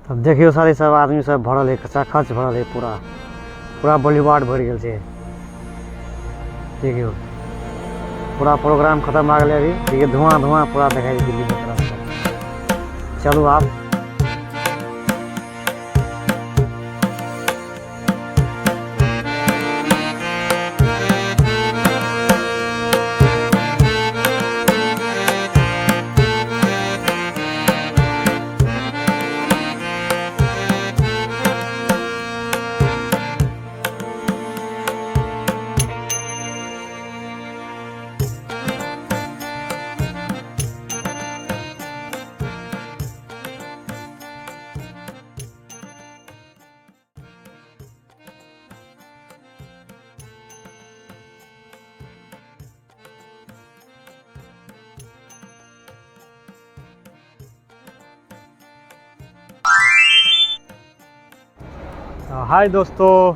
तब देखियौ सारे सब आदमी सब भरल है, खचाखच भरल है, पूरा पूरा बॉलीवुड भरि गेल छै। देखियौ पूरा प्रोग्राम खत्म भए गेलै अभी। देखियौ धुआं धुआं पूरा देखाइ छै दिल्लीके तरफ से। चलू आब हाय दोस्तों,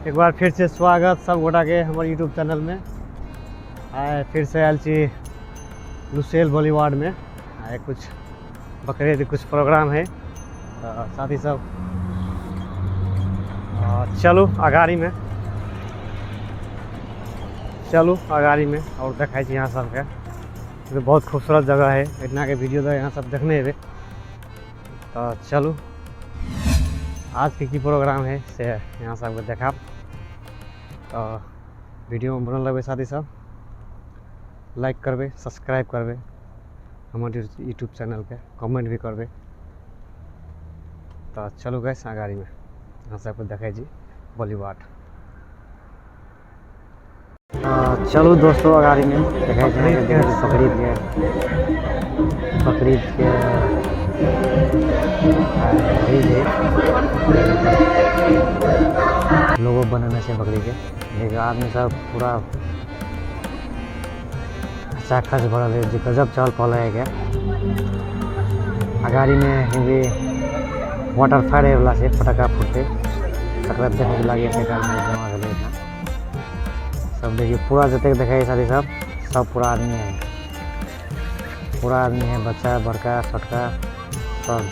एक बार फिर से स्वागत सब गोटा के हमारे यूट्यूब चैनल में। आइ फिर से आयल छी लुसेल बॉलीवुड में। आइ कुछ बकरीद कुछ प्रोग्राम है, तो साथी सब चलू अगाड़ी में, चलू अगाड़ी में और देखाई छी यहाँ सबके। तो बहुत खूबसूरत जगह है, इतना के वीडियो तो यहाँ सब देखने हेबे। तो चलू आज के की प्रोग्राम है से यहाँ सबके देखाब। तो वीडियो में बनल रहबै साथी सब, लाइक करबै, सब्सक्राइब करबै हमर यूट्यूब चैनलके, कमेंट भी करबै। तो चलू गैस अगाड़ी में यहाँ सबके देखै छी बॉलीवुड। चलू दोस्तों अगाड़ी में देखै छी बकरीद के, बकरीद के लोगो बनेने छै बकरी के। देखियौ आदमी सब पूरा खचाखच भरल है, जे गजब चहल पहल है के। अगाड़ी में भी वाटर फायर होय वाला छै, फटाका फूटते तकरा देखै के लागे एतेक आदमी जमा भेलै एहिठाम। सब देखियौ पूरा जतेक देखै साथी सब, सब पूरा आदमी है, पूरा आदमी है, बच्चा बड़का छोटका सब।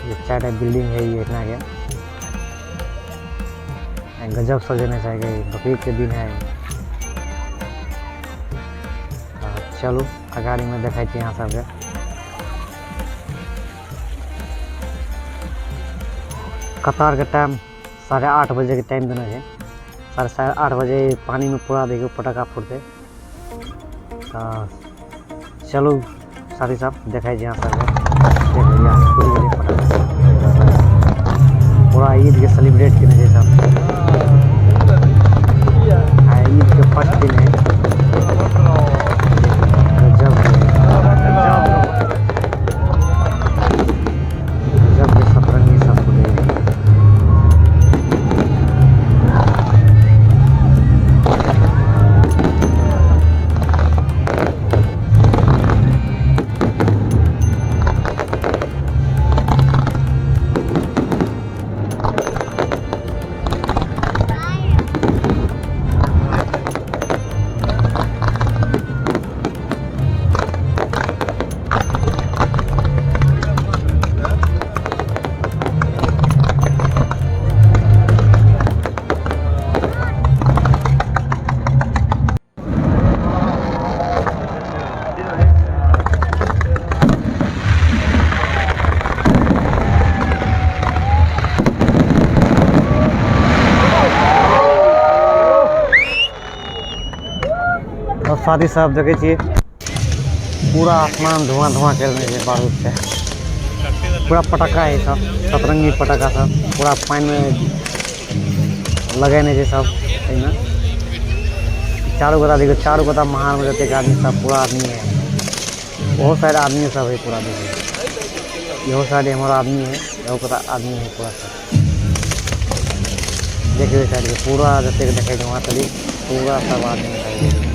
ये चार बिल्डिंग है ये इतना के गजब सजेने छै बकरीद के दिन है। चलू अगाड़ी में देखै छी यहाँ सबके। कतार के टाइम 8:30 बजे के टाइम देने है। 8:30 बजे पानी में पूरा देखियो पटाखा फूटते। तो चलू साथी सब देखै छी यहाँ सबके। देखियो फूटि गेलै पटाखा, पूरा ईद के सेलिब्रेट केने छै सब। आइ ईद के फर्स्ट दिन है। गजब गजब के सतरंगी सब फूटे। और साथी साहब देखे छियै पूरा आसमान धुआं धुआं कर रहे हैं बारूद से, पूरा पटाखा है सब, सतरंगी पटाखा सब पूरा पानी में लगेने छै सब। एहिमे चारू गोटा देखियौ, चारू गोटा महार में जतेक आदमी सब पूरा आदमी है, बहुत सारा आदमी सब है पूरा। देखियौ इहो साइड एम्हर आदमी है, इहो गोटा आदमी है पूरा सब। देखियौ साइड के पूरा जतेक देखै छै वहाँ तक पूरा सब आदमी है।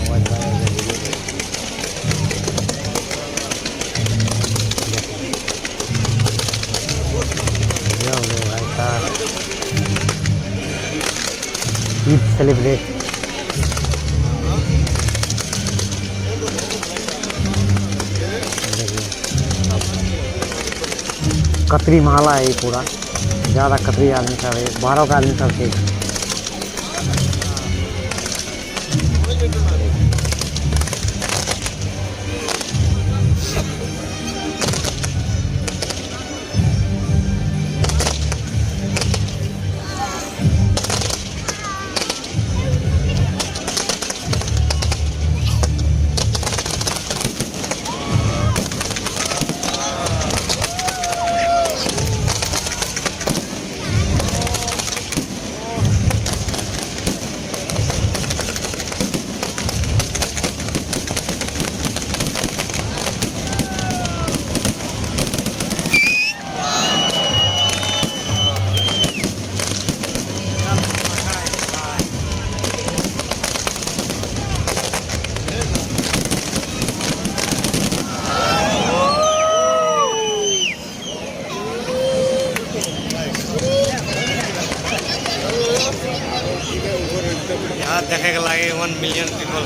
मोबाइल भाई साहब ईद सेलिब्रेट। कतरी महला है पूरा, ज़्यादा कतरी आदमी सब है, बाहरों का आदमी सब है। यहाँ देखे के लागे 1 मिलियन पीपल।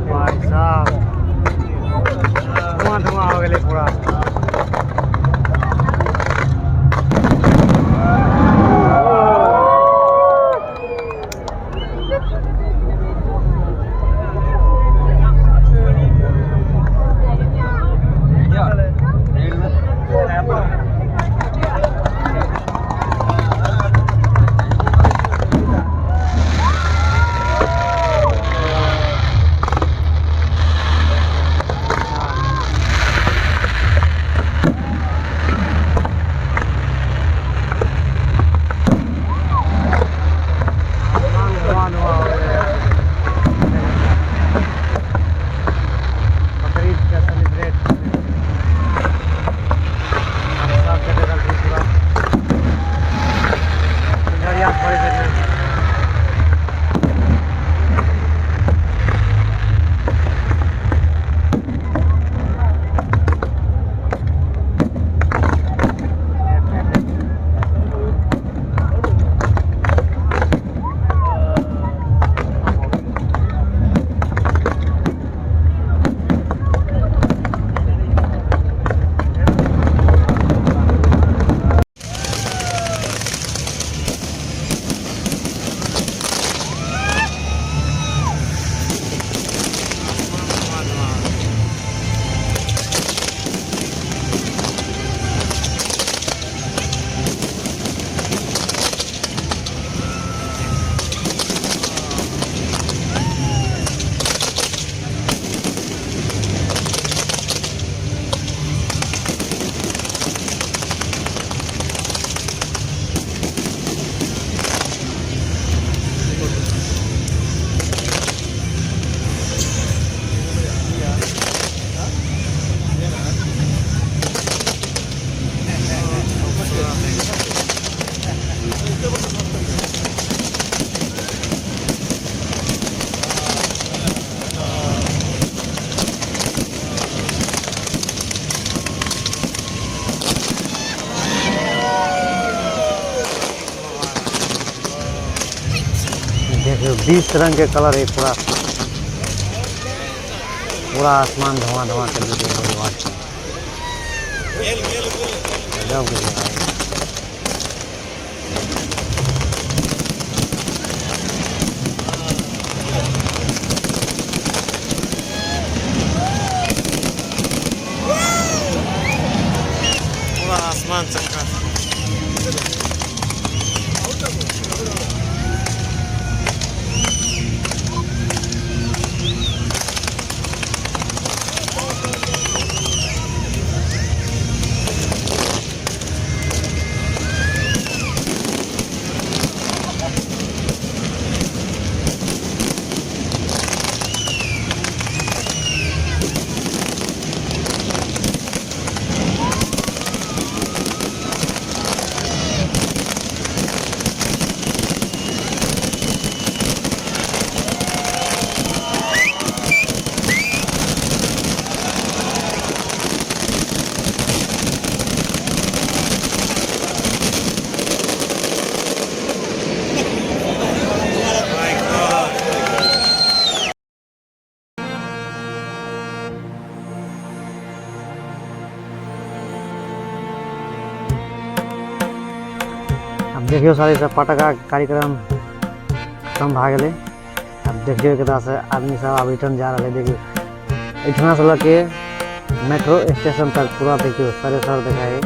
भाई साहब धुआं धुआं हो गए पूरा। बकरीद का सेलिब्रेट सब जगह पूरा थोड़ी। देखियो 20 रंग के कलर है पूरा, पूरा आसमान धुआं धुआं कर दिया। पूरा आसमान चमका। देखियौ सारी सब पटाखा कार्यक्रम खत्म भए गेलै। आब देखियौ एकरा से आदमी सब आब रिटर्न जा रहलै। देखियौ एहिठिना से लऽ के मेट्रो स्टेशन तक पूरा देखियौ सरे सर देखाइ है।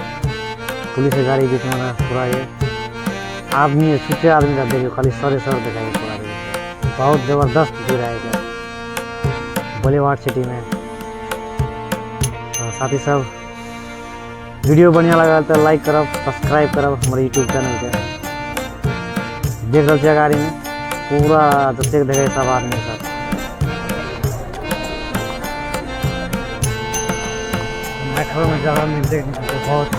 पुलिस के गाड़ी बीच में पूरा ये आदमी छुट्टे आदमी का देखियौ खाली सरे सर देखाइ है पूरा। देखियौ बहुत जबरदस्त भीड़ है इधर बॉलीवुड सिटी में। तो साथी सब वीडियो बढ़िया लगल तो लाइक करब, सब्सक्राइब करब हमारे यूट्यूब चैनल के। देख रहल छियै गाड़ी में पूरा जतेक देखै सब आदमी सब। मेट्रो में जगह मिलते बहुत।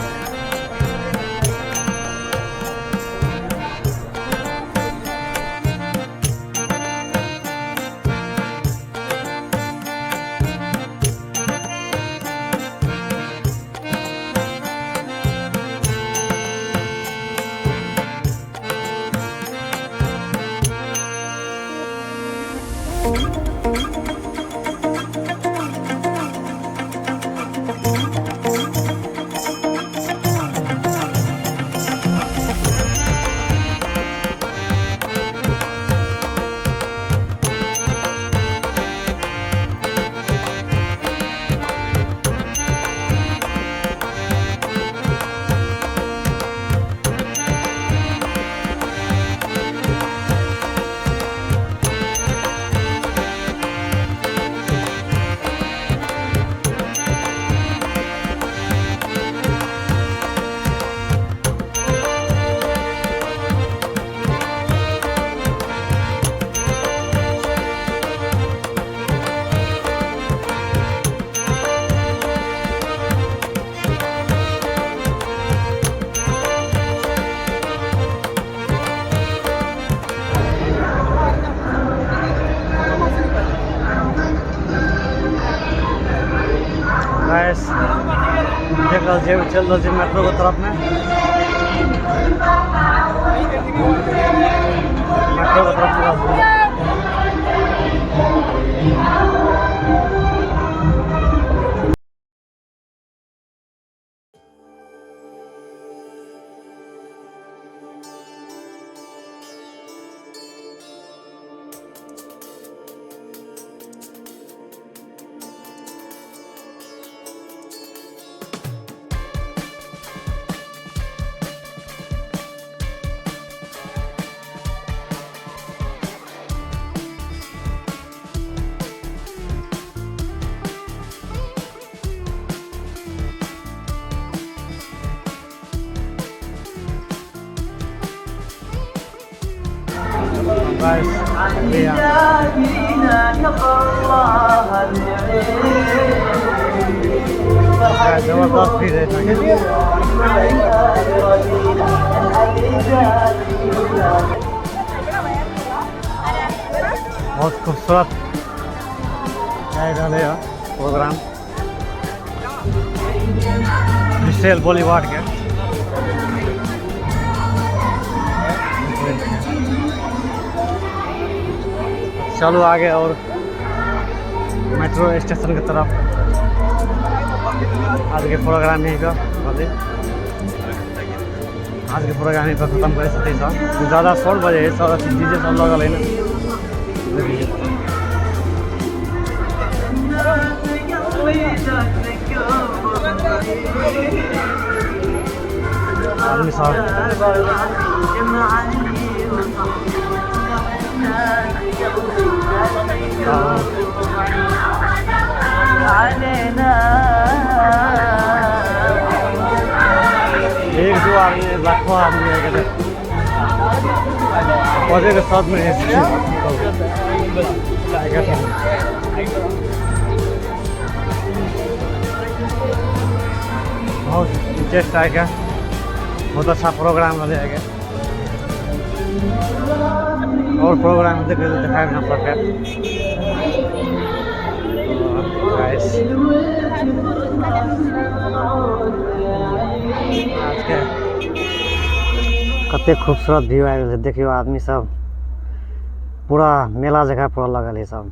गाइस देख रहल छियै चलि रहल छियै मेट्रो के तरफ में। मेट्रो के तरफ चलि रहल छियै। गाइस जबरदस्त भीड़ है। बहुत खूबसूरत जा रहा है प्रोग्राम मिशेल बॉलीवुड के। चलो आगे और मेट्रो स्टेशन की तरफ। आज के प्रोग्राम यहीं का आज के प्रोग्राम यहीं पर खत्म करे सकते सब। ज़्यादा शोर बजे है सब डीजे सब लगल है ना। आदमी सब एक दो आदमी लाखों आदमी है पौधे के साथ में बहुत इंटरेस्ट आएगा। बहुत अच्छा प्रोग्राम हो जाएगा और प्रोग्राम देख दिखाए हम सबके। आज के कते खूबसूरत व्यू आबि गेल। देखियौ आदमी सब पूरा मेला जगह पूरा लगल है, सब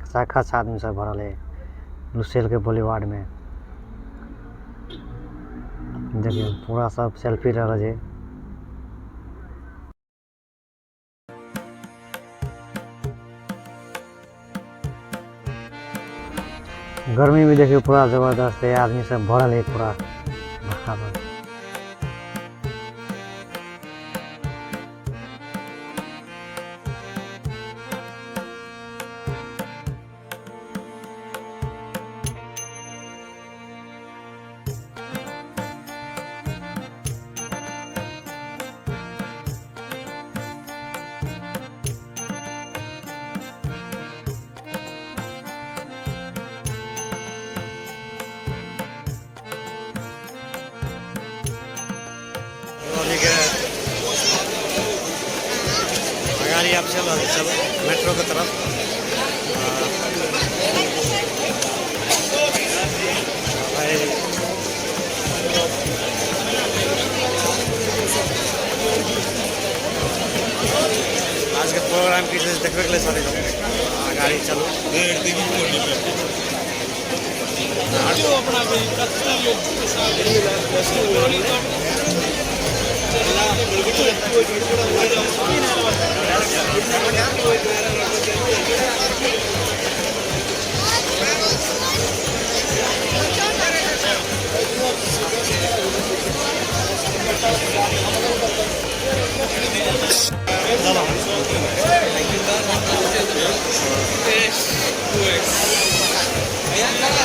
खचाखच आदमी सब भरल है लुसेल के बॉलीवुड में। देखियौ पूरा सब सेल्फी रहल है। गर्मी भी देखियो पूरा जबरदस्त है, आदमी सब भरल है पूरा बराबर। गाड़ी आप चलो चलो मेट्रो की तरफ। भाई आज के प्रोग्राम की देखने के लिए सारे लोग गाड़ी चलो।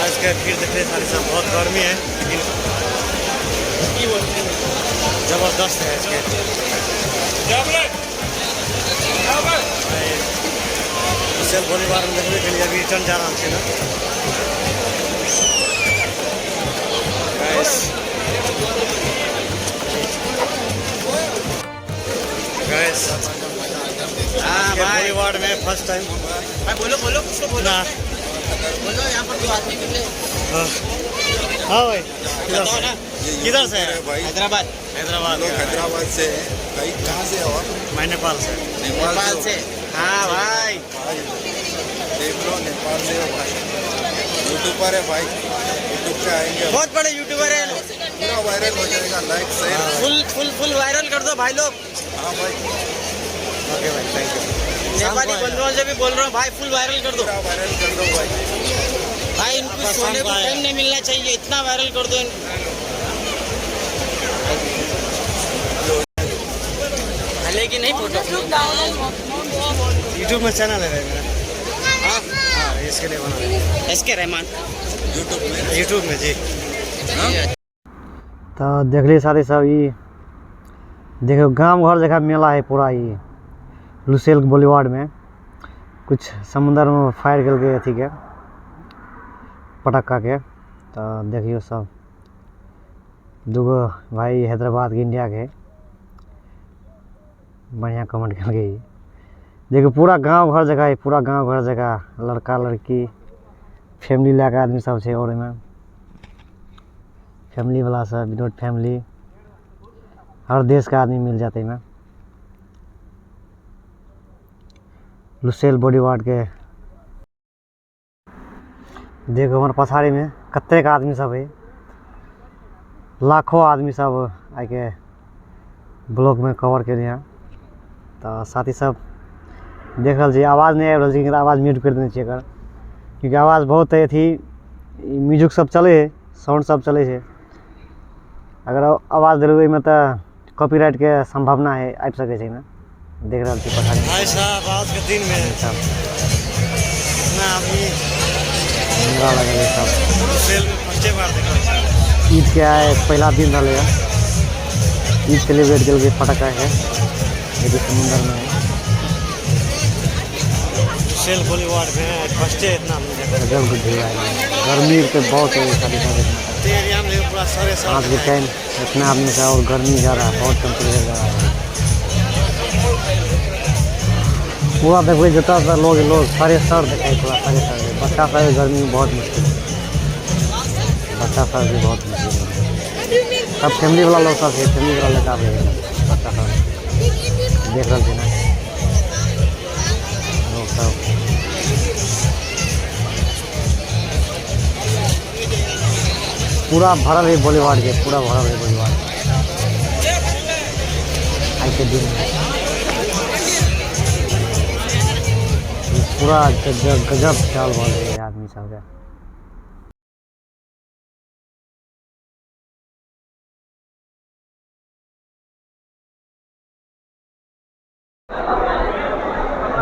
आज का भीड़ देखते सारे सब, बहुत गर्मी है लेकिन जबरदस्त है आज के। सेल वॉलीबॉल में देखने के लिए अभी रिटर्न जा रहा हूँ ना। गाइस गाइस हाँ भाई वॉलीबॉल में फर्स्ट टाइम। भाई बोलो बोलो कुछ तो बोलो ना बोलो, यहाँ पर दो आदमी मिले। हाँ भाई किधर से है? भाई हैदराबाद। हैदराबाद लोग हैदराबाद से हैं भाई। कहाँ से हो आप? मैं नेपाल से। नेपाल से। हाँ भाई भाई देख लो, नेपाल से हो भाई। यूट्यूबर है भाई, यूट्यूब पे आएंगे, बहुत बड़े यूट्यूबर है लोग। पूरा वायरल हो जाएगा। Like share full full full viral कर दो भाई लोग। हाँ भाई ओके भाई thank you. Nepali बंधुओं से भी बोल रहा हूँ भाई, फुल वायरल कर दो पूरा वायरल कर दो भाई। भाई इनको सोने को टाइम नहीं मिलना चाहिए, इतना वायरल कर दो इनको। लेकिन नहीं फोटो यूट्यूब में चैनल है भाई मेरा। हाँ हाँ इसके लिए बना एस के रहमान यूट्यूब में यूट्यूब में जी। तो देखलिए साथी सब, ई देखियो गांव घर जगह मेला है पूरा। ई लुसेल बॉलीवार्ड में कुछ समुद्र में फायर कल अथी के पटाखा के। तो देखियो सब दूगो भाई हैदराबाद के इंडिया के बढ़िया कमेंट कल गई। देखियो पूरा गांव घर जगह है, पूरा गांव घर जगह लड़का लड़की फैमिली लैके आदमी सब छै। और एहिमे फैमिली वाला सब विदाउट फैमिली हर देश का आदमी मिल जाते एहिमे। लुसेल बॉलीवार्ड के देखो हमारे पछाड़ी में कतेक आदमी सब है, लाखों आदमी सब आके ब्लॉक में कवर के लिए। तो साथी सब देख रहल छी, आवाज़ नहीं आबि रहल छै, लेकिन आवाज़ म्यूट कर देने छियै एकर, क्योंकि आवाज़ बहुत अथी म्यूजिक सब चलै है, साउंड सब चलै छै। अगर आवाज़ देलबै ओहिमे तऽ कॉपीराइट के संभावना है, आबि सकै छै एहिमे। देख रहल छी पछाड़ी भाई साहब आज के दिन में सब इतना आदमी मेला लगल है सब। सेल में फर्स्टे बार देख रहल छी। ईद के आइ पहला दिन रहलै हँ, ईद सेलिब्रेट केलकै फटाका के, जेकि समुद्र में है। सेल बॉलीवार्ड में फर्स्टे इतना आदमी देख रहल। गजब के भीड़ आयल है, गर्मी तो बहुत है साथी साथ। छी एरिया में देखो पूरा सरे सर आज के टाइम इतना आदमी से और गर्मी ज़्यादा, बहुत टेम्परेचर ज़्यादा है। पूरा देखबै जतऽ तक लोग लोग सारे सर देखाइ पूरा सारे सर। बच्चा सबके गर्मी में बहुत मुश्किल है, बच्चा सब भी बहुत मुश्किल है। सब फैमिली वाला लोग सब है, फैमिली वाला लेके आबै है बच्चा सब। देख रहल छी ना लोग सब। पूरा भरल है बॉलीवार्ड के, पूरा भरल है बॉलीवार्ड आज के दिन में। पूरा गजब गजब चाल भऽ गेलै आदमी सबके।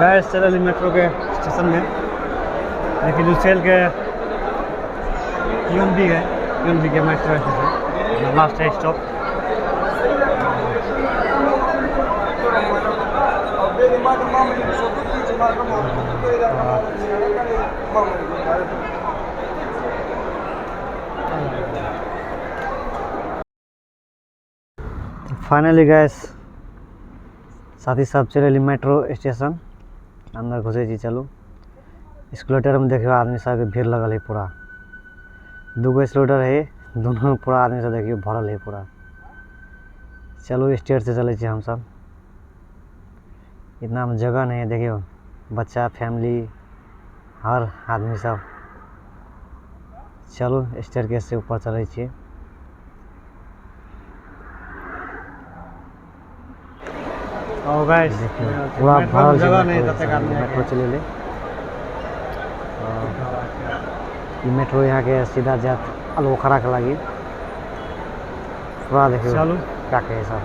गैस चलल मेट्रो के स्टेशन में। लेकिन लुसेल के यूएनबी है, यूएनबी के मेट्रो स्टेशन लास्ट है स्टॉप। फाइनली गैस साथी सब चल मेट्रो स्टेशन अंदर घुसै छी। चलू एस्केलेटर में देखियो आदमी सबके भीड़ लगल है पूरा। दूगो एस्केलेटर है, दोनों पूरा आदमी सब देखियो भरल है पूरा। चलू स्टेट से चलै छी हम सब, इतना में जगह नहीं है। देखियो बच्चा फैमिली हर आदमी सब। चलू स्टेयरकेस से ऊपर चलै छी। और गाइस पूरा भरल जगह नहीं ततेक आदमी मेट्रो चले ले। ई मेट्रो यहाँ के सीधा जात अलोखरा के लागी पूरा। देखियो चलू क्या कहे सर,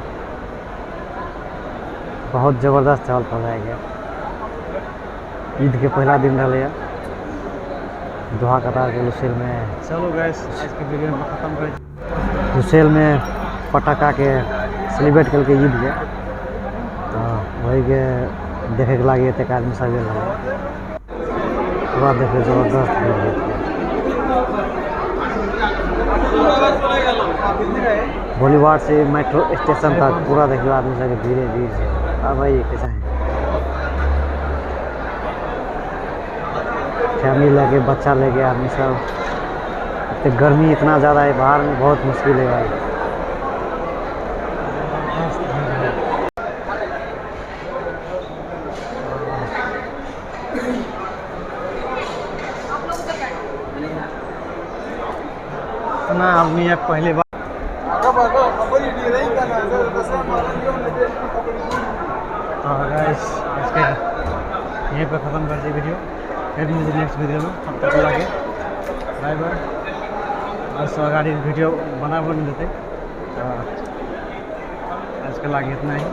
बहुत जबरदस्त चहल पहल है। ईद के पहला दिन रहे दोहा कतार के लुसेल में। चलो गाइस आज के वीडियो में खत्म करै। लुसेल में पटाखा के सेलिब्रेट करके ईद के, तो वही के देखे के लागी एतेक आदमी सब गेल रहे। पूरा देखे जबरदस्त भीड़ भेल। बॉलीवुड से मेट्रो स्टेशन तक पूरा देखियो आदमी सबके भीड़े भीड़ है। अब भाई कैसा है, फैमिली लेके बच्चा लेके आदमी सब। इतने गर्मी इतना ज़्यादा है बाहर में, बहुत मुश्किल है भाई। इतना आदमी है पहले बार। तो गाइस आज के यहीं पर ख़त्म कर दिए वीडियो। फिर मिलते नेक्स्ट वीडियो में, तब तक लागे बाय बाय। और सो अगाडि वीडियो बनाबो नहीं देते, तो आज के लागे इतना ही।